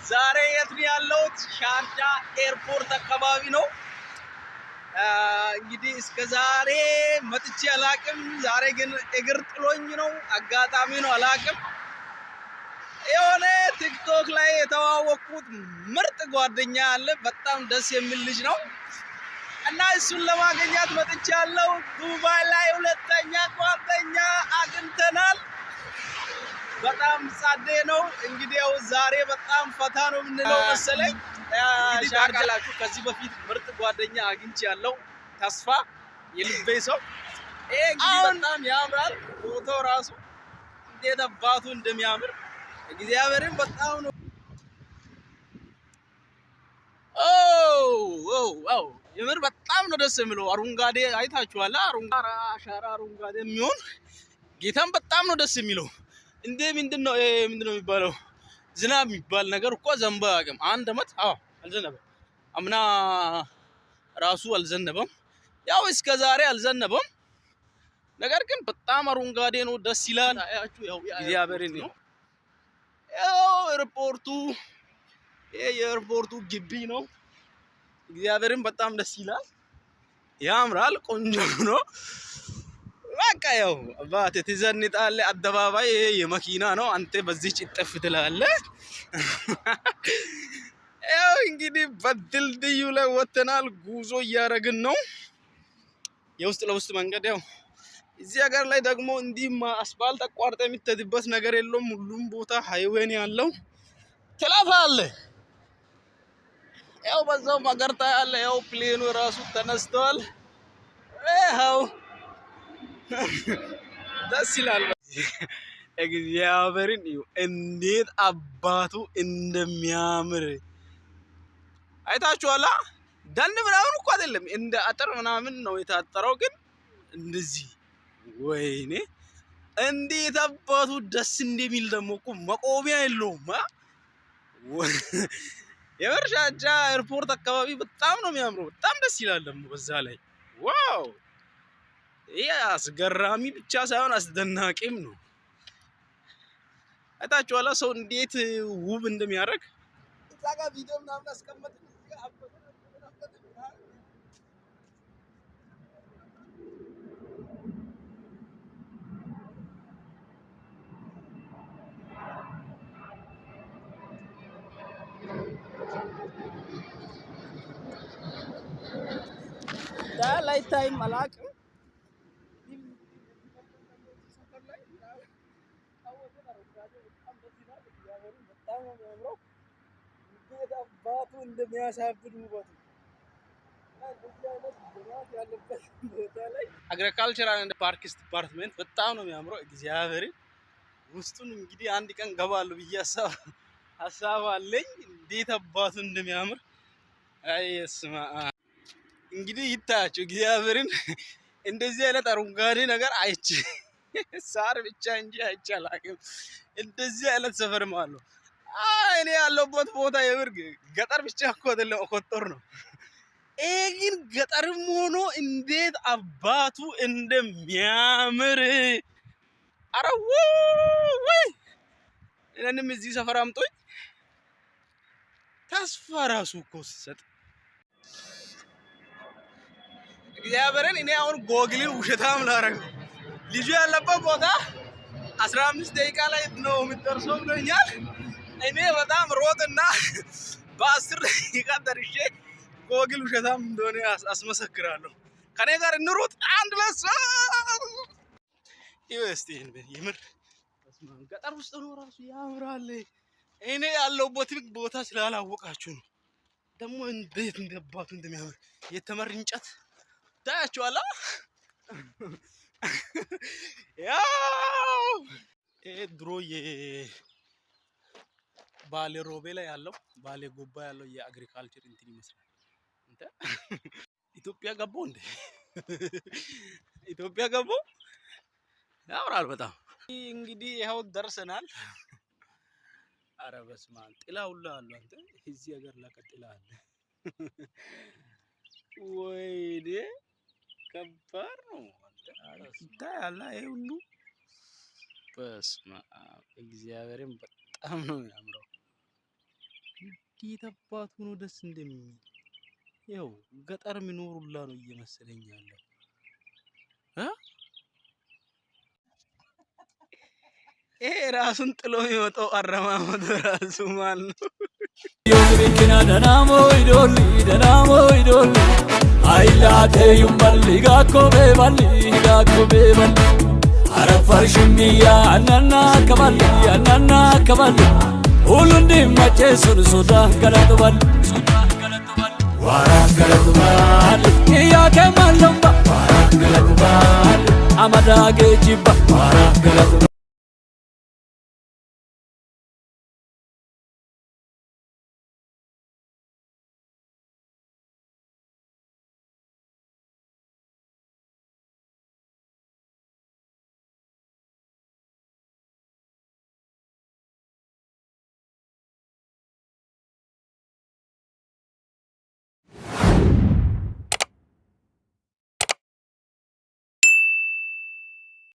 ዛሬ የት ነው ያለሁት? ሻርጃ ኤርፖርት አካባቢ ነው። እንግዲህ እስከ ዛሬ መጥቼ አላቅም። ዛሬ ግን እግር ጥሎኝ ነው፣ አጋጣሚ ነው አላቅም። የሆነ ቲክቶክ ላይ የተዋወቅኩት ምርጥ ጓደኛ አለ። በጣም ደስ የሚል ልጅ ነው እና እሱን ለማግኘት መጥቻለሁ። ዱባይ ላይ ሁለተኛ ጓደኛ አግኝተናል። በጣም ጻዴ ነው። እንግዲህ ያው ዛሬ በጣም ፈታ ነው የምንለው መሰለኝ። እንግዲህ ታውቃላችሁ ከዚህ በፊት ምርጥ ጓደኛ አግኝቼ ያለው ተስፋ የልቤ ሰው። ይሄ እንግዲህ በጣም ያምራል ቦታው ራሱ እንዴት አባቱ እንደሚያምር እግዚአብሔርን በጣም ነው። ኦ የምር በጣም ነው ደስ የሚለው። አረንጓዴ አይታችኋል? አረንጓዴ አሻራ አረንጓዴ የሚሆን ጌታም በጣም ነው ደስ የሚለው። እንዴ ምንድነው ይሄ? ምንድነው የሚባለው? ዝናብ የሚባል ነገር እኮ ዘንቦ አያውቅም። አንድ አመት አዎ አልዘነበም። አምና ራሱ አልዘነበም። ያው እስከ ዛሬ አልዘነበም። ነገር ግን በጣም አረንጓዴ ነው፣ ደስ ይላል። አያችሁ ያው እግዚአብሔርን ነው። ያው ኤርፖርቱ ይሄ የኤርፖርቱ ግቢ ነው። እግዚአብሔርን በጣም ደስ ይላል፣ ያምራል፣ ቆንጆ ነው። በቃ ያው አባቴ ትዘንጣለህ። አደባባይ ይሄ የመኪና ነው። አንተ በዚህ ጭጥፍ ትላለህ። ያው እንግዲህ በድልድዩ ላይ ወጥተናል። ጉዞ እያደረግን ነው። የውስጥ ለውስጥ መንገድ ያው እዚህ ሀገር ላይ ደግሞ እንዲህ አስፋልት አቋርጠህ የምትሄድበት ነገር የለውም። ሁሉም ቦታ highway ነው ያለው። ትለፋለህ። ያው በዛው ሀገር ታያለህ። ያው plane ኑ ራሱ ተነስተዋል። ይኸው ደስ ይላል። እግዚአብሔርን እዩ እንዴት አባቱ እንደሚያምር አይታችኋላ። ደን ምናምን እኮ አይደለም እንደ አጥር ምናምን ነው የታጠረው፣ ግን እንደዚህ ወይኔ እንዴት አባቱ ደስ እንደሚል ደግሞ እኮ መቆሚያ የለውም። የምር ሻርጃ ኤርፖርት አካባቢ በጣም ነው የሚያምረው። በጣም ደስ ይላል ደግሞ በዛ ላይ wow! ይሄ አስገራሚ ብቻ ሳይሆን አስደናቂም ነው። አይታችኋላ ሰው እንዴት ውብ እንደሚያደርግ እዛ ጋር ቪዲዮ ምናምን አስቀመጥን። እዚህ ጋር አበጥን። ላይ ታይም አላውቅም። በጣም ነው የሚያምረው። እንዴት አባቱ እንደሚያሳብድ ውበቱ Agricultural and Parks Department በጣም ነው የሚያምረው። እግዚአብሔር ውስጡን እንግዲህ አንድ ቀን ገባለሁ ብዬ ሀሳብ አለኝ። እንዴት አባቱ እንደሚያምር አይ ስማ እንግዲህ ይታያቸው። እግዚአብሔርን እንደዚህ አይነት አረንጓዴ ነገር አይቼ ሳር ብቻ እንጂ አይቼ አላውቅም። እንደዚህ አይነት ሰፈር ማለት ነው። እኔ ያለሁበት ቦታ የምር ገጠር ብቻ እኮ አይደለም፣ ኮቶር ነው። ይሄ ግን ገጠርም ሆኖ እንዴት አባቱ እንደሚያምር ኧረ ወይ እኔንም እዚህ ሰፈር አምጦኝ ተስፋ ራሱ እኮ ሲሰጥ እግዚአብሔርን እኔ አሁን ጎግልን ውሸታም ላደርግ ነው። ልጁ ያለበት ቦታ 15 ደቂቃ ላይ ነው የምትደርሰው ብሎኛል። እኔ በጣም ሮጥና በ10 ደቂቃ ደርሼ ጎግል ውሸታም እንደሆነ አስመሰክራለሁ። ከኔ ጋር እንሩጥ አንድ ለስ እስቲ የምር ገጠር ውስጥ ነው ራሱ ያምራል። እኔ ያለሁበትን ቦታ ስላላወቃችሁ ነው። ደግሞ እንዴት እንደባቱ እንደሚያምር የተመር እንጨት ታያችኋላ። ያው ይሄ ድሮ የባሌ ሮቤ ላይ ያለው ባሌ ጎባ ያለው የ agriculture እንትን ይመስላል። እንተ ኢትዮጵያ ገባሁ እንዴ? ኢትዮጵያ ገባሁ። ያምራል በጣም። እንግዲህ ይኸው ደርሰናል። ኧረ በስመ አብ ጥላ ሁላ አለ። አንተ እዚህ ሀገር ላይ ጥላ አለ። ወይኔ ከባድ ነው። ይታያል ይሄ ሁሉ በስመ አብ እግዚአብሔርን በጣም ነው የሚያምረው። እንዴት አባቱ ነው ደስ እንደሚል። ይኸው ገጠር የሚኖሩላ ነው እየመሰለኝ ያለው እ ይሄ ራሱን ጥሎ የሚወጣው አረማመዱ ራሱ ማለት ነው። Danamo idolli, danamo idolli. Ailate yumballi, gakko beballi, gakko beballi. Arafar shimmiya, ananna kaballi, ananna kaballi. Ulundi machesun soda galatubal. Wara galatubal. Iya kemalomba. Wara galatubal. Amada gejibba. Wara galatubal.